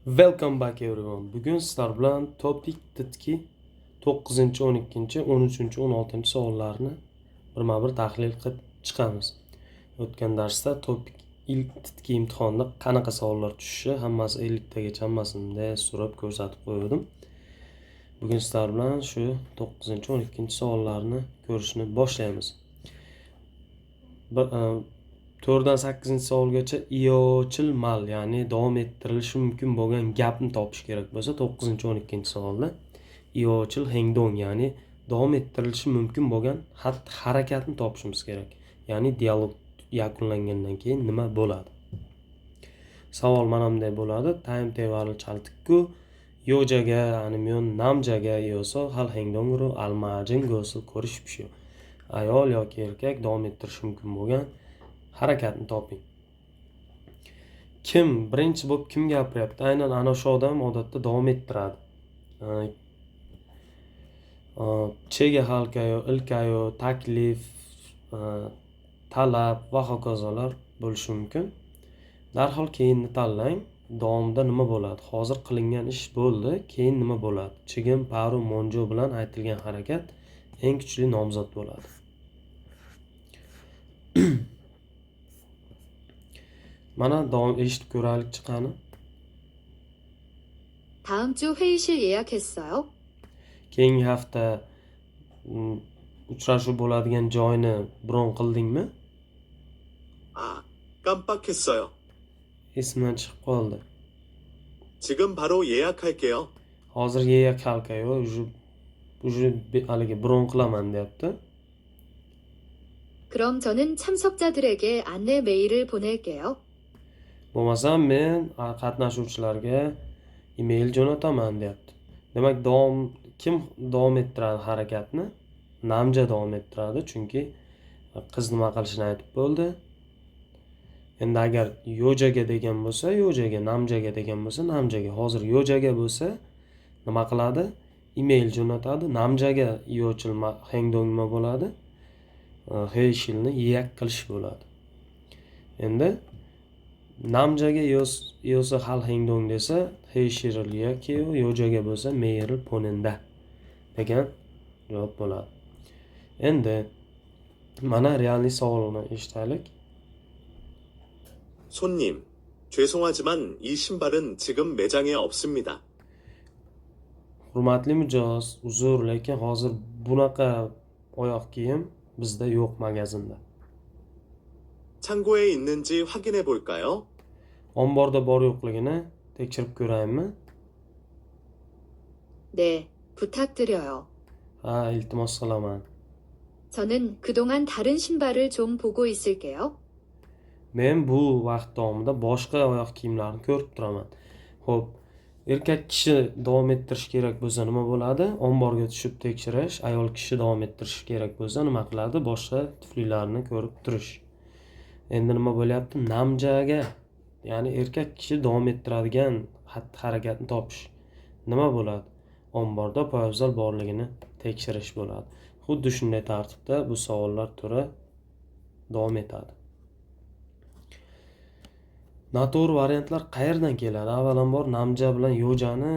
Welcome back, everyone. Bugun sizlar bilan TOPIK 듣기 9, 12, 13, 16 savollarni birma-bir tahlil qilib chiqamiz. O'tgan darsda TOPIK ilk 듣기 imtihonida qanaqa savollar tushishi, hammasi 50 tagacha, hammasini bunday surib ko'rsatib qo'ydim. Bugun sizlar bilan shu 9, 12 savollarni ko'rishni boshlaymiz. 4dan 8 savolgacha 이어질 말, ya'ni davom ettirilishi mumkin bo'lgan gapni topish kerak bo'lsa, 9, 12 savolda 이어질 행동, ya'ni davom ettirilishi mumkin bo'lgan xatti harakatni topishimiz kerak. Ya'ni dialog yakunlangandan keyin nima bo'ladi? Savol mana bunday bo'ladi. 다음 대화를 잘 듣고 여자가 아니면 남자가 이어서 할 행동으로 알맞은 것을 고르십시오. Ayol yoki erkak davom ettirishi mumkin bo'lgan harakatni toping. Kim birinchi bo'lib, kim gapiryapti? Aynan ana shu odam odatda davom ettiradi. 제가 할까요, 일까요, taklif, talab va hokazolar bo'lishi mumkin. Darhol keyinni tanlang. Davomida nima bo'ladi? Hozir qilingan ish bo'ldi, keyin nima bo'ladi? 지금, 바로, 먼저 bilan aytilgan harakat eng kuchli nomzod bo'ladi. Mana, davom eshitib ko'raylikchi, qani. 다음 주 회의실 예약했어요? Keyingi hafta uchrashuv bo'ladigan joyni bron qildingmi? 아, 깜빡했어요. Esimdan chiqib qoldi. 지금 바로 예약할게요. Hozir 예약할게요, уже haligi bron qilaman deyapti. 그럼 저는 참석자들에게 안내 메일을 보낼게요. Bo'lmasam men qatnashuvchilarga email jo'nataman deyapti. Demak, davom kim davom ettiradi harakatni? 남자 davom ettiradi, chunki qiz nima qilishini aytib bo'ldi. Endi agar 여자가 degan bo'lsa, 여자가, 남자가 degan bo'lsa, 남자가. Hozir 여자가 bo'lsa, nima qiladi? Email jo'natadi. 남자가 이어질 행동 nima bo'ladi? 회의실ni 예약 qilish bo'ladi. Endi 남자가 이어서 할 행동 desa, 회의실을 예약해요, 여자가 bo'lsa, 메일을 보낸다 degan javob bo'ladi. Endi mana реальный savolni eshitaylik. 손님, 죄송하지만 이 신발은 지금 매장에 없습니다. Hurmatli mijoz, uzr, lekin hozir bunaqa oyoq kiyim bizda yo'q magazinda. 창고에 있는지 확인해 볼까요? Omborda bor yo'qligini tekshirib ko'raymi? 네, 부탁드려요. Ha, iltimos qilaman. 저는 그동안 다른 신발을 좀 보고 있을게요. Men bu vaqt davomida boshqa oyoq kiyimlarni ko'rib turaman. Xo'p, erkak kishi davom ettirish kerak bo'lsa, nima bo'ladi? Omborga tushib tekshirish. Ayol kishi davom ettirishi kerak bo'lsa, nima qiladi? Boshqa tuflilarni ko'rib turish. Endi nima bo'lyapti? 남자가, ya'ni erkak kishi davom ettiradigan xatti harakatni topish. Nima bo'ladi? Omborda poyabzal borligini tekshirish bo'ladi. Xuddi shunday tartibda bu savollar turi davom etadi. Noto'g'ri variantlar qayerdan keladi? Avvalambor, 남자 bilan 여자ni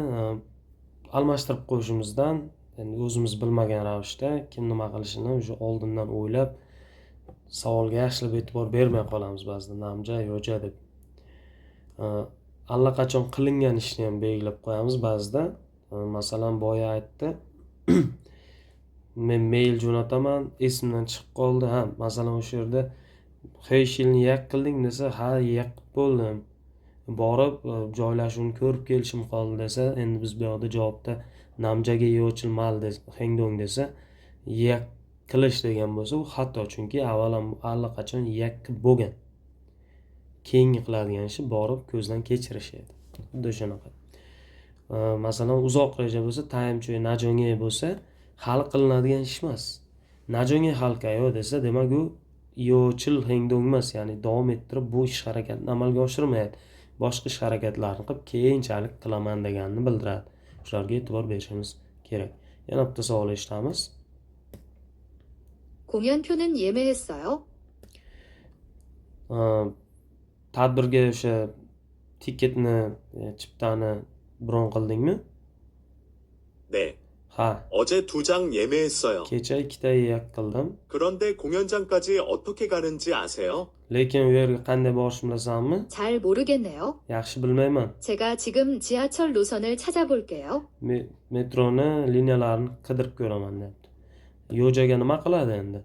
almashtirib qo'yishimizdan, endi o'zimiz bilmagan ravishda kim nima qilishini уже oldindan o'ylab, savolga yaxshilab e'tibor bermay qolamiz ba'zida, 남자, 여자 deb. Allaqachon qilingan ishni ham belgilab qo'yamiz ba'zida. Masalan, boya aytdi, men mail jo'nataman, esimdan chiqib qoldi. Ha, masalan, o'sha yerda 회의실ni 예약 qilding desa, ha, 예약 qilib bo'ldim, borib joylashuvni ko'rib kelishim qoldi desa, endi biz bu yoqda javobda 남자가 이어질 말 행동 desa, 예약 qilish degan bo'lsa, u xato, chunki avval ham allaqachon 예약 qilib bo'lgan. Keyingi qiladigan ishi borib ko'zdan kechirish edi. Xuddi shunaqa, masalan, uzoq reja bo'lsa, 다음 주에, 나중에 bo'lsa, hal qilinadigan ish emas. 나중에 할까요 desa, demak, u 이어질 행동 emas, ya'ni davom ettirib bu ish harakatni amalga oshirmaydi, boshqa ish harakatlarni qilib, keyinchalik qilaman deganini bildiradi. Shularga e'tibor berishimiz kerak. Yana bitta savol eshitamiz. 공연표는 예매했어요? Tadbirga o'sha Tiketni, chiptani bron qildingmi? 네, Ha, 어제 2장 예매했어요. Kecha ikkita yeyak qildim. 그런데 공연장까지 어떻게 가는지 아세요? Lekin u yerga qanday borishni bilasanmi? 잘 모르겠네요. Yaxshi bilmayman. 제가 지금 지하철 노선을 찾아볼게요. Metroni liniyalarini qidirib ko'raman deyapti. Yo'jaga nima qiladi endi?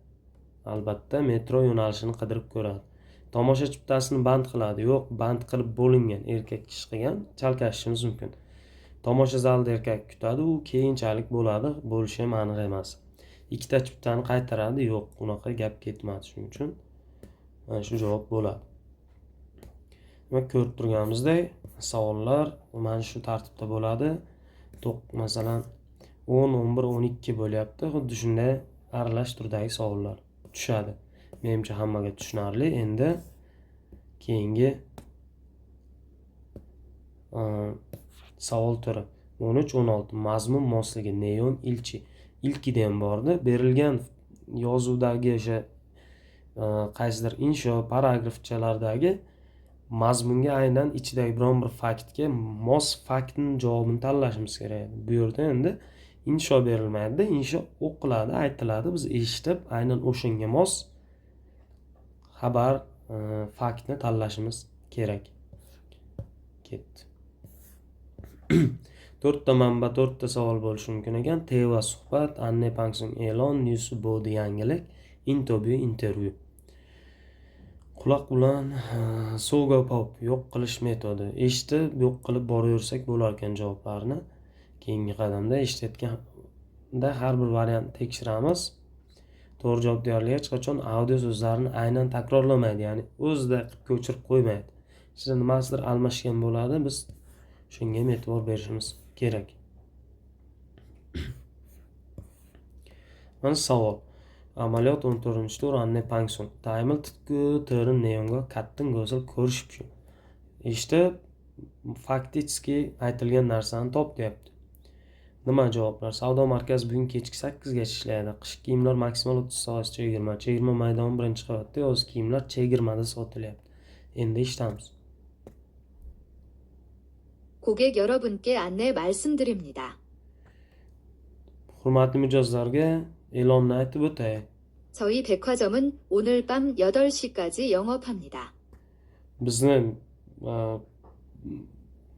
Albatta metro yo'nalishini qidirib ko'radi. Tomosha chiptasini band qiladi. Yo'q, band qilib bo'lingan, erkak kishi qilgan, chalkashishimiz mumkin. Tomosha zalida erkak kutadi, u keyinchalik bo'ladi, bo'lishi ham aniq emas. Ikkita chiptani qaytaradi, yo'q, unaqa gap ketmadi. Shuning uchun mana shu javob bo'ladi. Demak, ko'rib turganimizdek, savollar mana shu tartibda bo'ladi. Masalan, 10, 11, 12 bo'lyapti. Xuddi shunday aralash turdagi savollar tushadi. Menimcha hammaga tushunarli. Endi keyingi savol turi 13, 16 mazmun mosligi neon ilchi. Ilkida ham bordi. Berilgan yozuvdagi o'sha qaysidir insho, paragrafchalardagi mazmunga aynan ichidagi biron bir faktga mos faktning javobini tanlashimiz kerak edi. Bu yerda endi insho berilmaydi, insho o'qiladi, aytiladi, biz eshitib aynan o'shanga mos xabar, faktni tanlashimiz kerak. Ketdi. 4ta manba, 4ta savol bo'lishi mumkin ekan. Teva suhbat, Anne Pangsung e'lon, News Body yangilik, intervyu, intervyu. Quloq bilan so'ga pop yo'q qilish metodi. Eshitib yo'q qilib boraversak bo'lar ekan javoblarni. Keyingi qadamda eshitayotganda har bir variantni tekshiramiz. To'g'ri javob deyarli hech qachon audio so'zlarini aynan takrorlamaydi, ya'ni o'zida qilib ko'chirib qo'ymaydi. Ichida nimasidir almashgan bo'ladi, biz shunga ham e'tibor berishimiz kerak. Mana savol. Amaliyot 14-tur Anne Pangsung. Taymil tutku terin neyonga kattin go'zal ko'rishib. Eshitib faktически aytilgan narsani top deyapti. Nima javoblar? Savdo markazi bugun kechki 8 gacha ishlaydi. Qishki kiyimlar maksimal 30% chegirma. Chegirma maydoni 1-qavatda, yozgi kiyimlar chegirmada sotilyapti. Endi eshitamiz. 고객 여러분께 안내 말씀드립니다. Hurmatli mijozlarga e'lonni aytib o'tay. 저희 백화점은 오늘 밤 8시까지 영업합니다. Bizni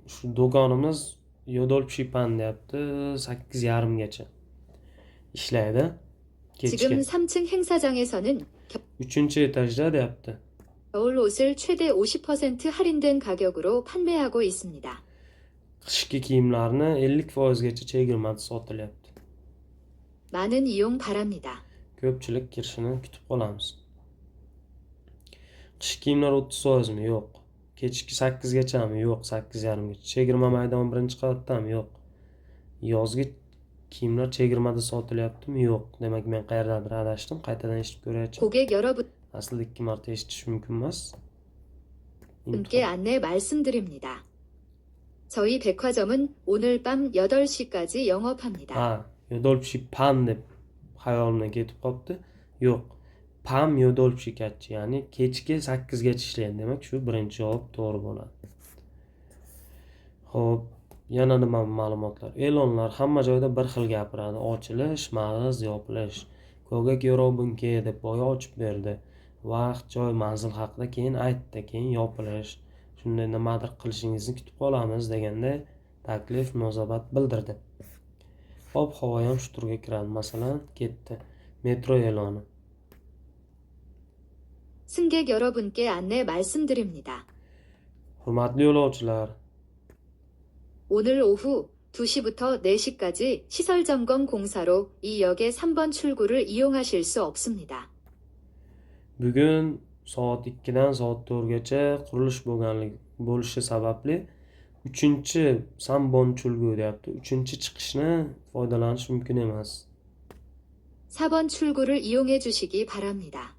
shu do'konimiz Yodol Pishipan deyapti, 8:30 gacha ishlaydi. Kechki. 지금 3층 행사장에서는 3-etajda deyapti. 겨울 옷을 최대 50% 할인된 가격으로 판매하고 있습니다. Qishki kiyimlarni 50% gacha chegirmada sotilyapti. 많은 이용 바랍니다. Ko'pchilik kirishini kutib qolamiz. Qishki kiyimlar 30%mi? Yo'q. Kechki 8 gachami? Yo'q, 8:30 gacha. Chegirma maydoni 1-qavatdami? Yo'q. Yozgi kiyimlar chegirmada sotilyaptimi? Yo'q. Demak, men qayerdadir adashdim. Qaytadan eshitib ko'raychi. 고객 여러분께 Aslida 2 marta eshitish mumkin emas. Imtihon. 안내 말씀드립니다. 저희 백화점은 오늘 밤 8시까지 영업합니다. Ha, Yodolpshi pan deb xayolimdan ketib qolibdi. Yo'q. Pam Yodolpshi kachi, ya'ni kechki 8 gacha ishlaydi. Demak, shu birinchi javob to'g'ri bo'ladi. Xo'p, yana nima ma'lumotlar? E'lonlar hamma joyda bir xil gapiradi. Ochilish, mag'iz, yopilish. Ko'gak yorobunke deb boya ochib berdi. Vaqt, joy, manzil haqida keyin aytdi, keyin yopilish. Shunday nimadir qilishingizni kutib qolamiz deganda taklif, munosabat bildirdi. Ob-havo ham shu turga kiradi. Masalan, ketdi. Metro e'loni. 승객 여러분께 안내 말씀드립니다. Hurmatli yo'lovchilar, 오늘 오후 2시부터 4시까지 시설 점검 공사로 이 역의 3번 출구를 이용하실 수 없습니다. Bugun soat 2 dan soat 4 gacha qurilish bo'lishi sababli 3 Sambon chulgu deyapti. 3 chiqishni foydalanish mumkin emas. 4번 출구를 이용해 주시기 바랍니다.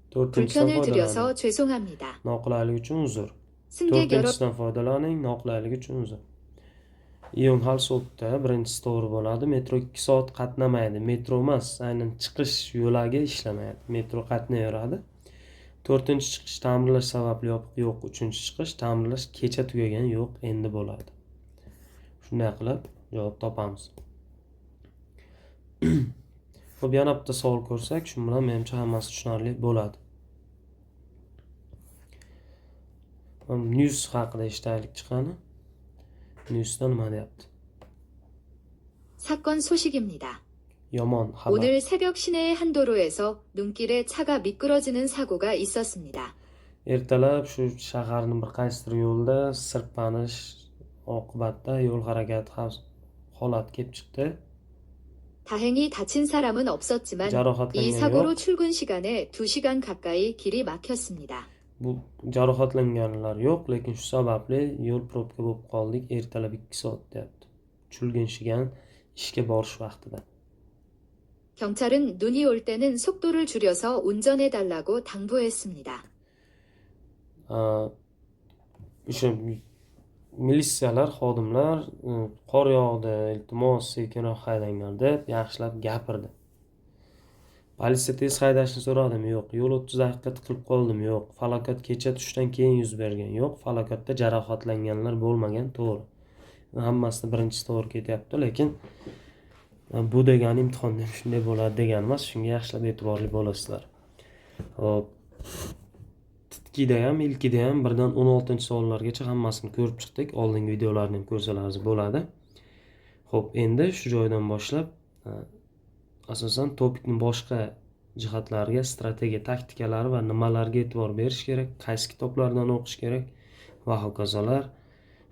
4-sidan 불편을 드려서 foydalaning. 죄송합니다. Noqulaylik uchun uzr. 승객 4-sidan foydalaning, noqulaylik uchun uzr. Iyon hal so'tda birinchisi to'g'ri bo'ladi. Metro 2 soat qatnamaydi. Metro emas, aynan chiqish yo'lagi ishlamaydi. Metro qatnayveradi. To'rtinchi chiqish ta'mirlash sababli yopiq, yo'q. Uchinchi chiqish ta'mirlash kecha tugagan, yo'q, endi bo'ladi. Shunday qilib javob topamiz. Xo'p, yana bitta savol ko'rsak, shu bilan menimcha hammasi tushunarli bo'ladi. News haqida eshitaylik chiqani. Newsda nima deyapti? 사건 소식입니다. Yomon xabar. 오늘 새벽 시내의 한 도로에서 눈길에 차가 미끄러지는 사고가 있었습니다. Ertalab shu shaharning bir qaysidir yo'lida sirpanish oqibatida yo'l harakati xavf holati kelib chiqdi. 다행히 다친 사람은 없었지만 이 Jarohatlangan 사고로 yo'q. 출근 시간에 2시간 가까이 길이 막혔습니다. Bu jarohatlanganlar yo'q, lekin shu sababli yo'l probka bo'lib qoldik ertalab 2 soat deyapti. Chulginshigan ishga borish vaqtida. 경찰은 눈이 올 때는 속도를 줄여서 운전해 달라고 당부했습니다. O'sha militsiyalar, xodimlar qor yog'di, iltimos sekinroq haydanglar deb yaxshilab gapirdi. Politsiya tez haydashni so'radimi? Yo'q. Yo'l 30 daqiqa tiqilib qoldimi? Yo'q. Falokat kecha tushdan keyin yuz bergan? Yo'q. Falokatda jarohatlanganlar bo'lmagan, to'g'ri. Hammasida birinchisi to'g'ri ketyapti, lekin bu degani imtihonda ham shunday bo'ladi degani emas. Shunga yaxshilab e'tiborli bo'lasizlar. Xo'p. Titkida ham, ilkida ham birdan 16-savollargacha hammasini ko'rib chiqdik. Oldingi videolarni ham ko'rsalaringiz bo'ladi. Xo'p, endi shu joydan boshlab asosan topikning boshqa jihatlariga, strategiya, taktikalari va nimalarga e'tibor berish kerak, qaysi kitoblardan o'qish kerak va hokazolar.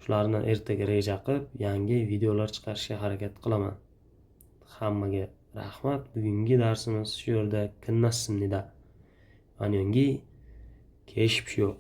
Shularni ertaga reja qilib, yangi videolar chiqarishga harakat qilaman. Hammaga rahmat. Bugungi darsimiz shu yerda 끝났습니다. 안녕히 계십시오.